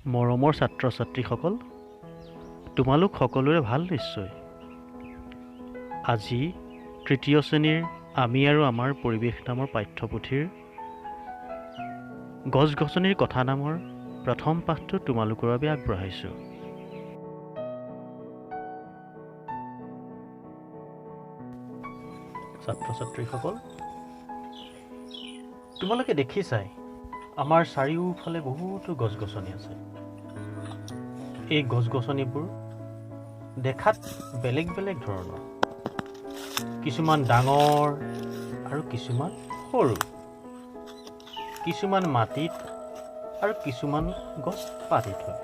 মৰমৰ ছাত্ৰ ছাত্ৰীসকল, তোমালোক সকলোৰে ভাল নিশ্চয়। আজি তৃতীয় শ্ৰেণীৰ আমি আৰু আমাৰ পৰিৱেশ নামৰ পাঠ্যপুথিৰ গছ গছনিৰ কথা নামৰ প্ৰথম পাঠটো তোমালোকৰ বাবে আগবঢ়াইছোঁ। ছাত্ৰ ছাত্ৰীসকল, তোমালোকে দেখিছাই আমাৰ চাৰিওফালে বহুতো গছ গছনি আছে। এই গছ গছনিবোৰ দেখাত বেলেগ বেলেগ ধৰণৰ, কিছুমান ডাঙৰ আৰু কিছুমান সৰু, কিছুমান মাটিত আৰু কিছুমান গছ পাতিত হয়।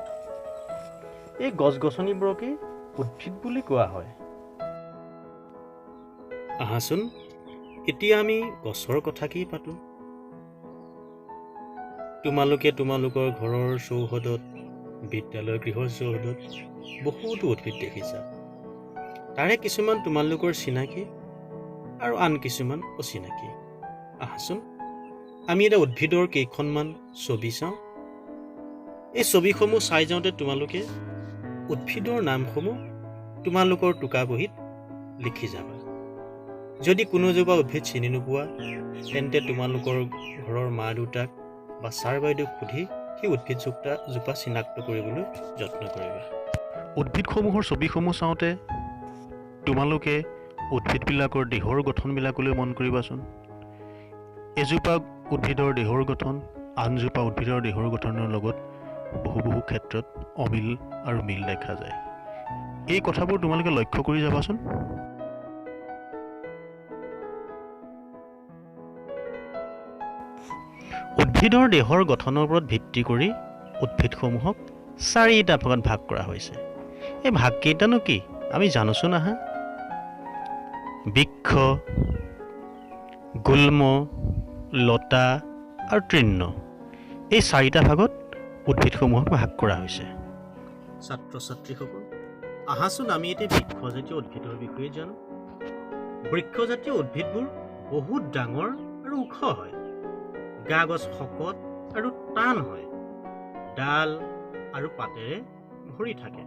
এই গছ গছনিবোৰকেই উদ্ভিদ বুলি কোৱা হয়। আহাচোন এতিয়া আমি গছৰ কথাকেই পাতোঁ। তোমালোকে তোমালোকৰ ঘৰৰ চৌহদত, বিদ্যালয় গৃহৰ চৌহদত বহুতো উদ্ভিদ দেখিছা। তাৰে কিছুমান তোমালোকৰ চিনাকি আৰু আন কিছুমান অচিনাকি। আহাচোন আমি এতিয়া উদ্ভিদৰ কেইখনমান ছবি চাওঁ। এই ছবিসমূহ চাই যাওঁতে তোমালোকে উদ্ভিদৰ নামসমূহ তোমালোকৰ টোকা বহীত লিখি যাবা। যদি কোনোজোপা উদ্ভিদ চিনি নোপোৱা, তেন্তে তোমালোকৰ ঘৰৰ মা দেউতাক বা ছাৰ বাইদেউক সুধি সেই উদ্ভিদজোপা জোপা চিনাক্ত কৰিবলৈ যত্ন কৰিবা। উদ্ভিদসমূহৰ ছবিসমূহ চাওঁতে তোমালোকে উদ্ভিদবিলাকৰ দেহৰ গঠনবিলাকলৈ মন কৰিবাচোন। এজোপা উদ্ভিদৰ দেহৰ গঠন আনজোপা উদ্ভিদৰ দেহৰ গঠনৰ লগত বহু বহু ক্ষেত্ৰত অমিল আৰু মিল দেখা যায়। এই কথাবোৰ তোমালোকে লক্ষ্য কৰি যাবাচোন। উদ্ভিদৰ দেহৰ গঠনৰ ওপৰত ভিত্তি কৰি উদ্ভিদসমূহক চাৰিটা ভাগত ভাগ কৰা হৈছে। এই ভাগকেইটানো কি আমি জানোচোন আহা। বৃক্ষ, গুল্ম, লতা আৰু তৃণ, এই চাৰিটা ভাগত উদ্ভিদসমূহক ভাগ কৰা হৈছে। ছাত্ৰ ছাত্ৰীসকল, আহাচোন আমি এতিয়া বৃক্ষজাতীয় উদ্ভিদৰ বিষয়ে জানো। বৃক্ষজাতীয় উদ্ভিদবোৰ বহুত ডাঙৰ আৰু ওখ হয়। গা গছ শকত আৰু টান হয়, ডাল আৰু পাতেৰে ভৰি থাকে।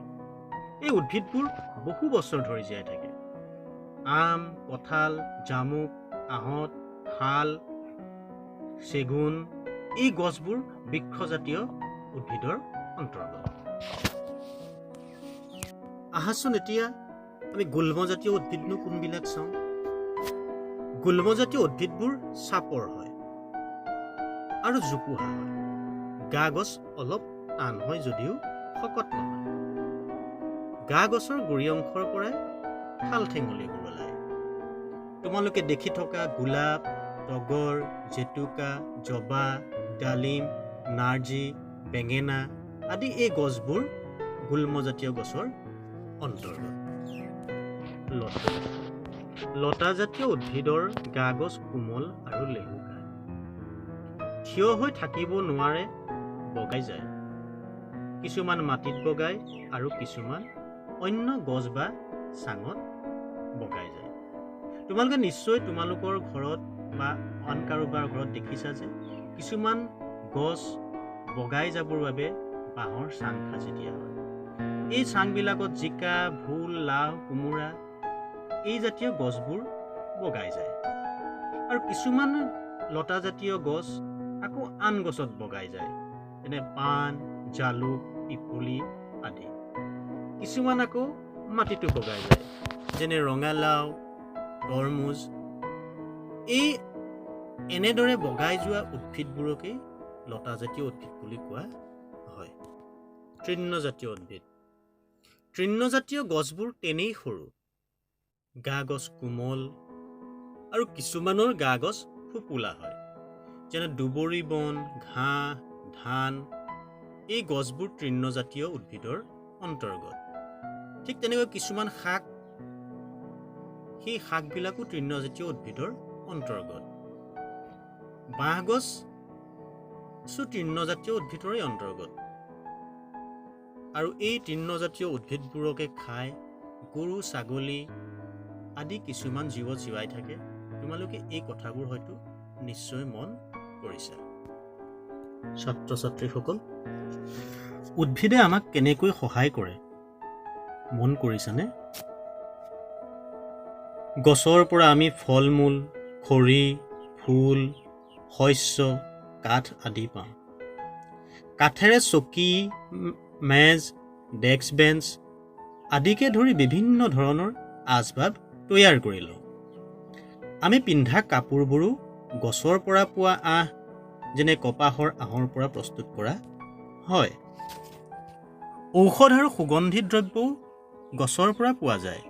এই উদ্ভিদবোৰ বহু বছৰ ধৰি জীয়াই থাকে। আম, কঁঠাল, জামুক, আহঁত, শাল, চেগুন এই গছবোৰ বৃক্ষজাতীয় উদ্ভিদৰ অন্তৰ্গত। আহাচোন এতিয়া আমি গুল্মজাতীয় উদ্ভিদনো কোনবিলাক চাওঁ। গুল্মজাতীয় উদ্ভিদবোৰ চাপৰ হয় আৰু জোপোহা হয়। গা গছ অলপ টান হয় যদিও শকত নহয়। গা গছৰ গুৰি অংশৰ পৰাই ঠাল ঠেঙুলিবোৰ ওলায়। তোমালোকে দেখি থকা গোলাপ, তগৰ, জেতুকা, জবা, ডালিম, নাৰ্জী, বেঙেনা আদি এই গছবোৰ গুল্মজাতীয় গছৰ অন্তৰ্গত। লতা, লতাজাতীয় উদ্ভিদৰ গা গছ কোমল আৰু লেহুকা, থিয় হৈ থাকিব নোৱাৰে, বগাই যায়। কিছুমান মাটিত বগায় আৰু কিছুমান অন্য গছ বা চাঙত বগাই যায়। তোমালোকে নিশ্চয় তোমালোকৰ ঘৰত বা আন কাৰোবাৰ ঘৰত দেখিছা যে কিছুমান গছ বগাই যাবৰ বাবে বাঁহৰ চাং সাজি দিয়া হয়। এই চাংবিলাকত জিকা, ভোল, লাও, কোমোৰা এই জাতীয় গছবোৰ বগাই যায়। আৰু কিছুমান লতাজাতীয় গছ আকৌ আন গছত বগাই যায়, যেনে পাণ, জালুক, পিপলি আদি। কিছুমান আকৌ মাটিতো বগাই যায়, যেনে ৰঙালাও, তৰমুজ। এই এনেদৰে বগাই যোৱা উদ্ভিদবোৰকেই লতাজাতীয় উদ্ভিদ বুলি কোৱা হয়। তৃণজাতীয় উদ্ভিদ, তৃণজাতীয় গছবোৰ তেনেই সৰু, গা গছ কোমল আৰু কিছুমানৰ গা গছ ফোপোলা হয়, যেনে দুবৰি বন, ঘাঁহ, ধান এই গছবোৰ তৃণজাতীয় উদ্ভিদৰ অন্তৰ্গত। ঠিক তেনেকৈ কিছুমান শাক, সেই শাকবিলাকো তৃণজাতীয় উদ্ভিদৰ অন্তৰ্গত। বাঁহগছ তৃণজাতীয় উদ্ভিদৰে অন্তৰ্গত। আৰু এই তৃণজাতীয় উদ্ভিদবোৰকে খাই গৰু, ছাগলী আদি কিছুমান জীৱ জীয়াই থাকে। তোমালোকে এই কথাবোৰ হয়তো নিশ্চয় মন কৰিছা। ছাত্ৰ ছাত্ৰীসকল, উদ্ভিদে আমাক কেনেকৈ সহায় কৰে মন কৰিছানে? গছৰ পৰা আমি ফল মূল, খৰি, ফুল, শস্য, কাঠ আদি পাওঁ। কাঠেৰে চকী, মেজ, ডেস্ক বেঞ্চ আদিকে ধৰি বিভিন্ন ধৰণৰ আচবাব তৈয়াৰ কৰি লওঁ। আমি পিন্ধা কাপোৰবোৰো গছৰ পৰা পোৱা আঁহ, যেনে কপাহৰ আঁহৰ পৰা প্ৰস্তুত কৰা হয়। ঔষধ আৰু সুগন্ধি দ্ৰব্যও গছৰ পৰা পোৱা যায়।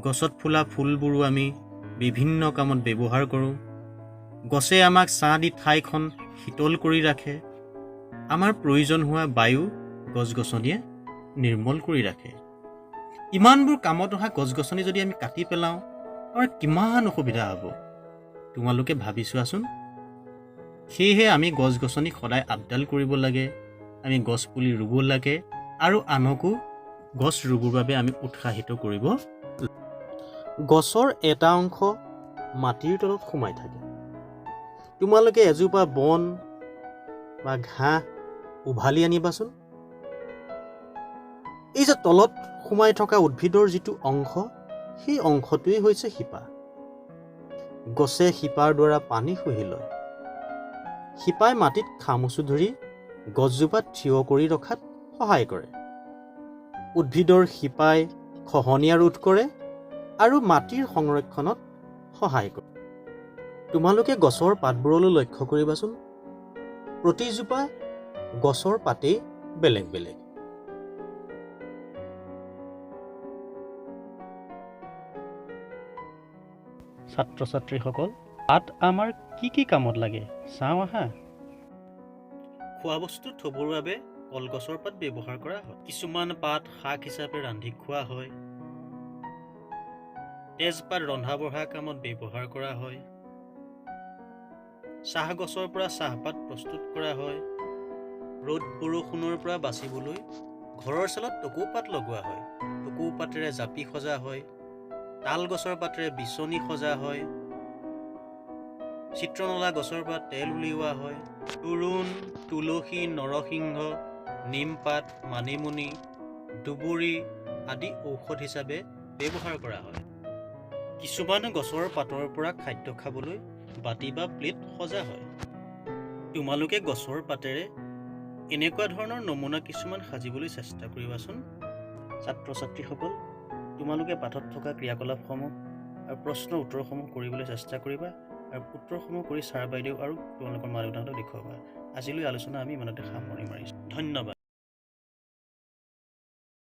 গছত ফুলা ফুলবোৰো আমি বিভিন্ন কামত ব্যৱহাৰ কৰোঁ। গছে আমাক ছাঁ দি ঠাইখন শীতল কৰি ৰাখে। আমাৰ প্ৰয়োজন হোৱা বায়ু গছ গছনিয়ে নিৰ্মল কৰি ৰাখে। ইমানবোৰ কামত অহা গছ গছনি যদি আমি কাটি পেলাওঁ, আমাৰ কিমান অসুবিধা হ'ব, তোমালোকে ভাবি চোৱাচোন। সেয়েহে আমি গছ গছনি সদায় আপডাল কৰিব লাগে, আমি গছ পুলি ৰুব লাগে আৰু আনকো গছ ৰুবৰ বাবে আমি উৎসাহিত কৰিব। গছৰ এটা অংশ মাটিৰ তলত সোমাই থাকে। তোমালোকে এজোপা বন বা ঘাঁহ উভালি আনিবাচোন। এই যে তলত সোমাই থকা উদ্ভিদৰ যিটো অংশ, সেই অংশটোৱেই হৈছে শিপা। গছে শিপাৰ দ্বাৰা পানী শুহি লয়। শিপাই মাটিত খামুচি ধৰি গছজোপা থিয় কৰি ৰখাত সহায় কৰে। উদ্ভিদৰ শিপাই খহনীয়া ৰোধ কৰে আৰু মাটিৰ সংৰক্ষণত সহায় কৰে। তোমালোকে গছৰ পাতবোৰলৈ লক্ষ্য কৰিবাচোন। প্ৰতিজোপা গছৰ পাতেই বেলেগ বেলেগ। ছাত্ৰ ছাত্ৰীসকল, পাত আমাৰ কি কি কামত লাগে চাওঁ আহা। খোৱা বস্তু থবৰ বাবে কলগছৰ পাত ব্যৱহাৰ কৰা হয়। কিছুমান পাত শাক হিচাপে ৰান্ধি খোৱা হয়। তেজপাত ৰন্ধা বঢ়া কামত ব্যৱহাৰ কৰা হয়। চাহ গছৰ পৰা চাহপাত প্ৰস্তুত কৰা হয়। ৰ'দ বৰষুণৰ পৰা বাচিবলৈ ঘৰৰ চালত টকৌ পাত লগোৱা হয়। টকৌ পাতেৰে জাপি সজা হয়। তাল গছৰ পাতেৰে বিচনী সজা হয়। চিত্ৰনলা গছৰ পৰা তেল উলিওৱা হয়। তৰুণ, তুলসী, নৰসিংহ, নিমপাত, মানিমুনি, দুবৰি আদি ঔষধ হিচাপে ব্যৱহাৰ কৰা হয়। কিছুমান গছৰ পাতৰ পৰা খাদ্য খাবলৈ বাতি বা প্লেট সজা হয়। তোমালোকে গছৰ পাতেৰে এনেকুৱা ধৰণৰ নমুনা কিছুমান সাজিবলৈ চেষ্টা কৰিবাচোন। ছাত্ৰ ছাত্ৰীসকল, তোমালোকে পাঠত থকা ক্ৰিয়াকলাপসমূহ আৰু প্ৰশ্ন উত্তৰসমূহ কৰিবলৈ চেষ্টা কৰিবা আৰু উত্তৰসমূহ কৰি ছাৰ বাইদেউ আৰু তোমালোকৰ মা দেউতাহঁতক দেখুৱাবা। আজিলৈ আলোচনা আমি ইমানতে সামৰণি মাৰিছোঁ। ধন্যবাদ।